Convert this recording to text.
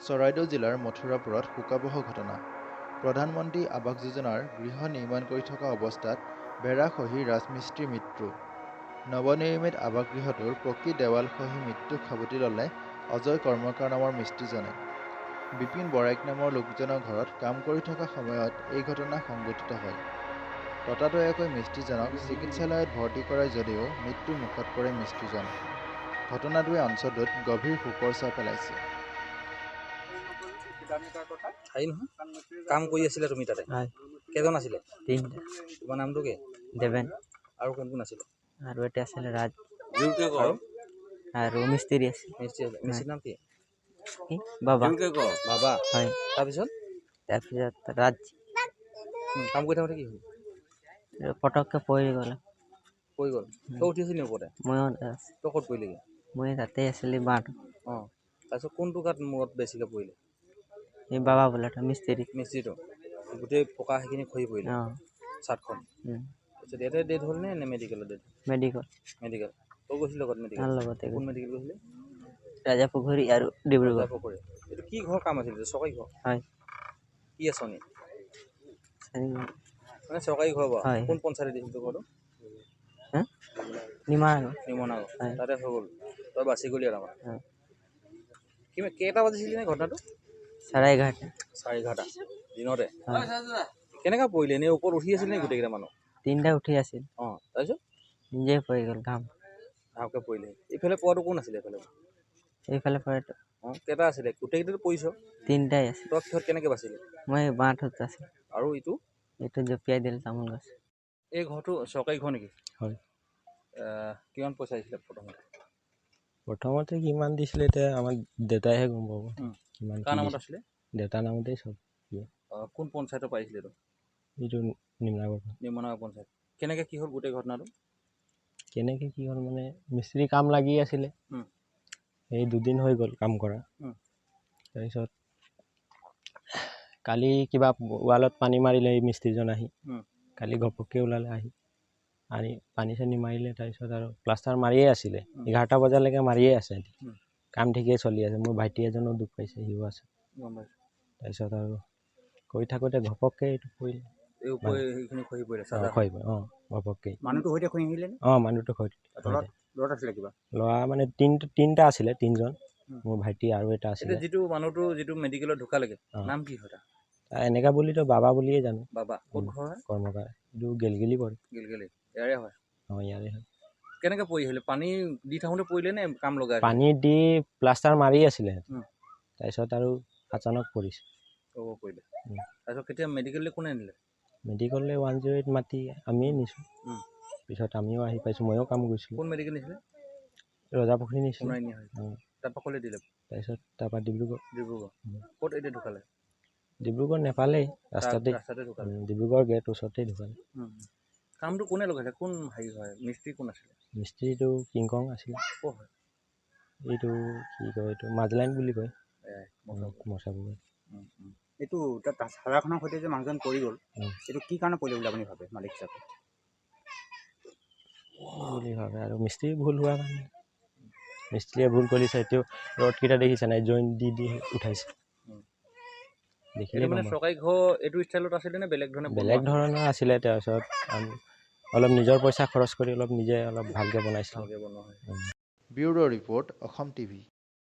চৰাইদেউ জিলাৰ মথুৰাপুৰত শোকাৱহ ঘটনা। প্ৰধানমন্ত্ৰী আৱাস যোজনাৰ গৃহ নিৰ্মাণ কৰি থকা অৱস্থাত বেৰা খহি ৰাজমিস্ত্ৰীৰ মৃত্যু। নৱনিৰ্মিত আৱাসগৃহটোৰ পকী দেৱাল খহি মৃত্যুক সাৱটি ল'লে অজয় কৰ্মকাৰ নামৰ মিস্ত্ৰীজনে। বিপিন বৰাইক নামৰ লোকজনৰ ঘৰত কাম কৰি থকা সময়ত এই ঘটনা সংঘটিত হয়। ততাতৈয়াকৈ মিস্ত্ৰীজনক চিকিৎসালয়ত ভৰ্তি কৰায় যদিও মৃত্যুৰ মুখত পৰে মিস্ত্ৰীজন। ঘটনাটোৱে অঞ্চলটোত গভীৰ শোকৰ ছাঁ পেলাইছে। হেৰি নহয়, কাম কৰি আছিলে তুমি তাতে? হয়। কেইজন আছিলে? তিনিটা। তোমাৰ নামটো কি? দেৱেন। আৰু কোন কোন আছিলে? আৰু এটা আছিলে ৰাজ। আৰু? আৰু মিস্ত্ৰী আছিল। মিস্ত্ৰী আছিলে। মিস্ত্ৰীৰ নাম কি? কি, বাবা। বাবা? হয়। তাৰপিছত? তাৰপিছত ৰাজ। কাম কৰি থাকোঁতে কি হ'ল? পটককৈ পৰি গ'ল। পৰি গ'ল। তই উঠি আছিলি ওপৰতে? ময়ো আছিলোঁ। তই ক'ত পৰিলেগৈ? মই তাতে আছিলি বাঁহটো। অঁ, তাৰপিছত কোনটো গাত মূৰত বেছিকৈ পৰিলে? এই বাবা বোলাটো, মিস্ত্ৰী। মিস্ত্ৰীটো গোটেই পকা সেইখিনি খহি পৰিলে? অঁ। চাটখন? তাৰপিছত ইয়াতে ডেথ হ'ল নে মেডিকেলত ডেথ? মেডিকেল। মেডিকেল। তই গৈছিলি লগত মেডিকেল? তাৰ লগতে। কোন মেডিকেল গৈছিলি? ৰাজাপুখুৰী আৰু ডিব্ৰুগড়। পুখুৰী। এইটো কি ঘৰ কাম আছিল? এইটো চৰকাৰী ঘৰ? হয়। কি আঁচনি? মানে চৰকাৰী ঘৰ বাৰু? হয়। কোন পঞ্চায়তে দিছিল তোৰ ঘৰটো? নিমাৰ। নিমনাগৰ। হয়। তাতে হৈ গ'ল, তই বাচি গ'লি আৰু মানে। হয়। কিমান কেইটা বাজিছিল নে ঘটনাটো? 11:30। 11:30 দিনতে? হয়। কেনেকুৱা পৰিলে? এনেই ওপৰত উঠি আছিল নে গোটেইকেইটা মানুহ? তিনিটা উঠি আছিল। অঁ, তাৰপিছত? নিজে পৰি গ'ল ঘাম। ভালকৈ পৰিলে। এইফালে পোৱাটো কোন আছিলে এইফালে? এইফালে পৰাটো। অঁ, কেইটা আছিলে? গোটেইকেইটাতো পৰিছ? তিনিটাই আছিল। তই কিহত কেনেকৈ বাচিলি? মই বাঁহটোত আছিল। আৰু ইটো? এইটো জঁপিয়াই দিলে তামোল গছ। এই ঘৰটো চৰকাৰী ঘৰ নেকি? হয়। কিমান পইচা দিছিলে প্ৰথমতে? প্ৰথমতে কিমান দিছিলে এতিয়া আমাৰ দেউতাইহে গম পাব। কিমান কাৰ কি নামত দিছিলে। আছিলে? দেউতাৰ নামতেই চব। অঁ, কোন পঞ্চায়তৰ পাইছিলে এইটো? এইটো নিমনাগৰ। নিমনাগৰ পঞ্চায়ত। কেনেকৈ কি হ'ল গোটেই ঘটনাটো? কেনেকৈ কি হ'ল মানে মিস্ত্ৰী কাম লাগি আছিলে। এই দুদিন হৈ গ'ল কাম কৰা। তাৰপিছত কালি কিবা ৱালত পানী মাৰিলে এই মিস্ত্ৰীজন আহি। কালি ঘপককৈ ওলালে আহি আনি পানী চানী মাৰিলে। তাৰপিছত আৰু প্লাষ্টাৰ মাৰিয়ে আছিলে। 11টা বজালৈকে মাৰিয়ে আছে সিহঁতি। কাম ঠিকেই চলি আছে। মোৰ ভাইটি এজনো দুখ পাইছে, সিও আছে। গম পাইছোঁ। তাৰপিছত আৰু কৰি থাকোঁতে ঘপককৈ এইটো পৰিলে। এই ওপৰ সেইখিনি খহি পৰিলে? অঁ। চাজা? খহি পৰিলে, অঁ, ঘপককৈ। মানুহটো সৈতে খহি আহিলে নে? অঁ, মানুহটো খহি। তলত ল'ৰা আছিলে কিবা? ল'ৰা মানে তিনিটা আছিলে, তিনিজন। মোৰ ভাইটি আৰু এটা এতিয়া আছিলে। যিটো মানুহটো, যিটো মেডিকেলত ঢুকালেগে, অঁ। নাম কি হয় তাৰ? এনেকা বুলিতো বাবা বুলিয়ে জানো। বাবা। ক'ত ঘৰ হয়? কৰ্মকাৰ। এইটো গেলগেলি পৰে। গিলগিলি ইয়াৰে হয়? অঁ, ইয়াৰে হয়। কেনেকৈ পৰি আহিলে? পানী দি থাকোঁতে পৰিলে নে কাম লগাই আছিলে? পানী দি প্লাষ্টাৰ মাৰি আছিলে। তাৰপিছত আৰু আচানক পৰিছে। হ'ব, পৰিলে। তাৰপিছত কেতিয়া মেডিকেললৈ কোনে নিলে? মেডিকেললৈ 108 মাতি আমিয়ে নিছোঁ। পিছত আমিও আহি পাইছোঁ, ময়ো কাম কৰিছিলোঁ। কোন মেডিকেল নিছিলে? ৰজাপুখুৰী নিছিলোঁ। সোণাই নিয়া হৈছে? অঁ। তাৰপৰা ক'লৈ দিলে? তাৰপিছত তাৰপৰা ডিব্ৰুগড়। ডিব্ৰুগড়। ক'ত এতিয়া ঢুকালে? ডিব্ৰুগড় নেপালেই, ৰাস্তাতে। ৰাস্তাতে ঢুকালে? ডিব্ৰুগড় গেট ওচৰতেই ঢুকালে। কামটো কোনে লগাইছিলে? কোন হেৰি হয়, মিস্ত্ৰী কোন আছিলে? মিস্ত্ৰীটো কিংকং আছিলে। ক'ৰ হয়? এইটো কি কয়, এইটো মাজলাইন বুলি কয়। এয়াই, মছাপুৰ। মচাপুৰ। এইটো তাত চাজাখনৰ সৈতে যে মানুহজন পৰি গ'ল, এইটো কি কাৰণে পৰিলে বুলি আপুনি ভাবে মালিক হিচাপে? বুলি ভাবে আৰু মিস্ত্ৰী ভুল হোৱা কাৰণে, মিস্ত্ৰীয়ে ভুল কৰিছে। এইটো ৰডকেইটা দেখিছে নাই, জইন দি দি উঠাইছে। দেখিলে এইটো মানে গম পাম। চৰকাৰী ঘৰ এইটো ষ্টাইলত আছিলে নে বেলেগ ধৰণে বেলেগ বনোৱা? ধৰণৰ আছিলে। তাৰপিছত আমি অলপ নিজৰ পইচা খৰচ কৰি অলপ নিজে অলপ ভালকৈ বনাইছিলোঁ। ভালকৈ বনোৱা হয়। Bureau report, Assam TV.